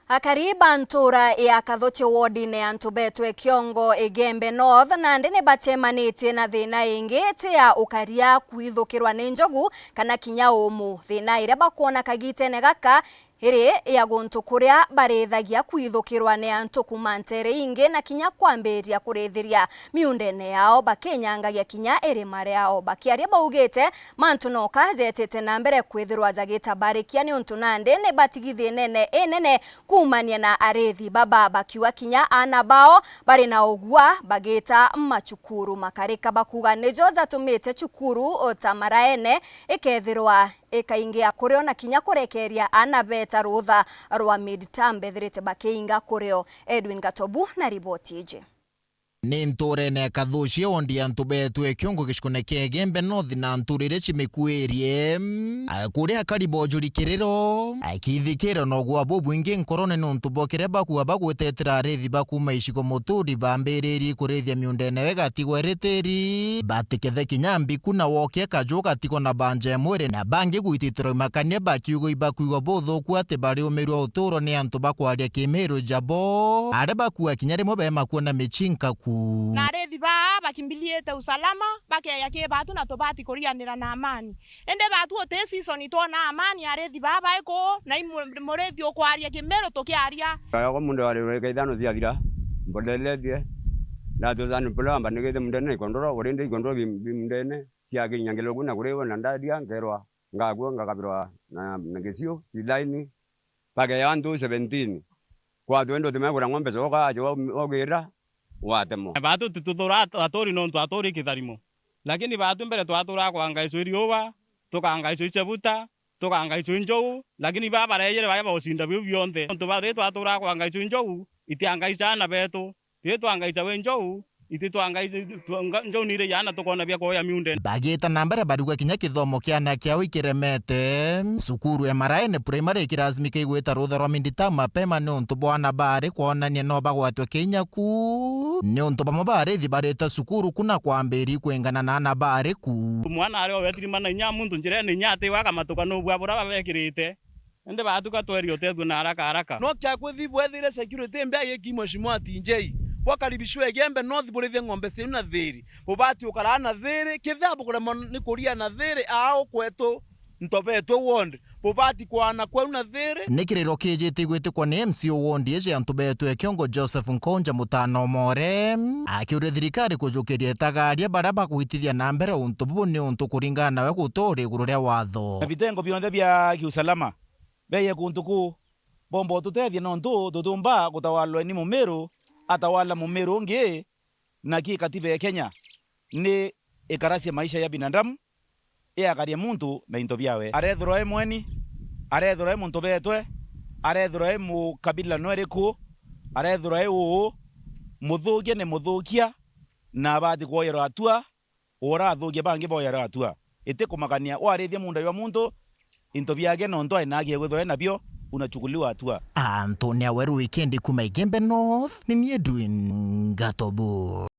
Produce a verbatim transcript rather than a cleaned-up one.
Akari ba ntuura ya Kathuchi wodine ya Ntubetwe Kiongo Igembe North nandi ni bacemanitie na thina ingi ti ya ukaria kwithukirwa ni njogu kana kinya umu. Thina iria bakwona kagitene gaka iri ya guntu kuria barithagia kwithukirwa ni antu kuuma nteere ingi na kinya kwambiria kurithiria miundene yao bakinyangagia kinya irima riao. Bakiaria baugite mantu noka jetite na mbere kwithirwa jagitabarikia niuntu nandi ni batigithinene inene kuumania na arithi baba, bakiuga kinya aana bao bari na ugua bagita macukuru makarika, bakuga nijo jatumite cukuru ta Maraene ikethirwa ikaingia kurio na kinya kurekeria aana beta rutha rwa mid-term bethirite bakiinga kurio. Edwin Gatobu na riboti iji. Ni ntuurene ya Kathuchi, wondi ya Ntubetwe Kiongo gicigone kia Igembe North na ntuura iria cimikuirie. A, kuria akari bojuri kiriro, a, kithikiro na ugua bubwingi nkorone niuntu bwa kiria bakuga bagwitetera arithi ba kuuma icigo muturi bambiririe kurithia miundene yao igatigwa iri tiri, batikethe kinya mbiku na wokie kaju ugatigwa na banja ya mwiri na bangi gwititirwa imakania bakiuga ibakwigua buthuku ati bariumirua uturo ni antu bakwaria kimiru jabo, aria bakuga kinya rimwe bemakuona micinka ku. Na arithi baa bakimbiliite usalama, bakeeja ki baatu na tubati kurianira na amani. Indi baatu uti season twona amani arithi baa bai kuu, na i mu-, murithi ukwaria kimiru tukiaria. Kaya kwa mundu ari weka ithano ciathira, mbondelethie, ndatuza ni pula amba nigite mundene ikondoro, urinde ikondoro bi, bi mundene, ciakinya ngelwa kuna kuriwa na ndaria, nkerwa, ngakua, ngakabirwa na, na giciu, cilaini, mpaka ya antu seventeen. Kwa twende utimegura ng'ombe coka, aja wa-, wagira, watemo. Baatu tituthura at-, aturi nontu aturi kitharimo. Lakini baatu mbere twaturaga kwangaicwa i riuwa, tukangaicwa i cebuta, tukangaicwa i njou, lakini baa barejere baja baucinda biu bionthe. Nontu ba-, riria twaturaga kwangaicwa i njou, itiangaica aana betu. Riria twangaica wi njou, ititwangaici, twa-, nga-, njou ni iri yaana tukoona bia kuoya miundene. Bagiita na mbere bariuga kinya kithomo kia aana kiao ikiremete. Cukuru ya Maraene Primary ikiracimika igwita rutha rwa mid-term mapema niuntu bwa aana baari kwonania no bagwatwe kinya ku, niuntu bamwe ba arithi barita cukuru ku na kwambiria kwingana na aana baari ku. Mwana ari o wetirimana inya muntu njirene inya atiwa akamatuka nubua buria babekirite. Indi baatuka twerie utethue na haraka haraka. No kia kwithi bwethire security mbea giki Mheshimiwa T J. Bwakaribishwe Igembe North burithie ng'ombe ciu na thiri. Bubati ukaraa na thiri, kethira bukuremwa ni kuria na thiri, aa ukwetu Ntubetwe ward. Bubati kwaana kweu na thiri. Ni kiriro kijite igwitikwa ni M C A ward iji ya Ntubetwe Kiongo Joseph Nkonja Mutana Omore, akiuria thirikari kujukiria itagaria baria bagwitithia na mbere untu bubu niuntu kuringana nawe guturi iguru ria watho. Na vitengo bionthe bia kiusalama beeye kuntu kuu, bomba ututethie nontu tutiumba gutawalwa ni Mumiru atawala Mumiru ungi, na ki katiba ya Kenya ni ikaracia maisha ya binadamu, iakaria muntu na into biawe. Arethirwa e mweni, arethirwa e muntu betwe, arethirwa e mukabila no iriku, arethirwa e uu, muthukia ni muthukia, na abati kwoyerwa atua. Urathukia bangi boyara atua. Iti kumakania, warithia munda jwa muntu, into biake nontu ai na aki ya gwithirwa ai nabio, unachukuliwa atua. Anthony Aweru, Wikendi kuma Igembe North, ni ni Edwin Gatobu.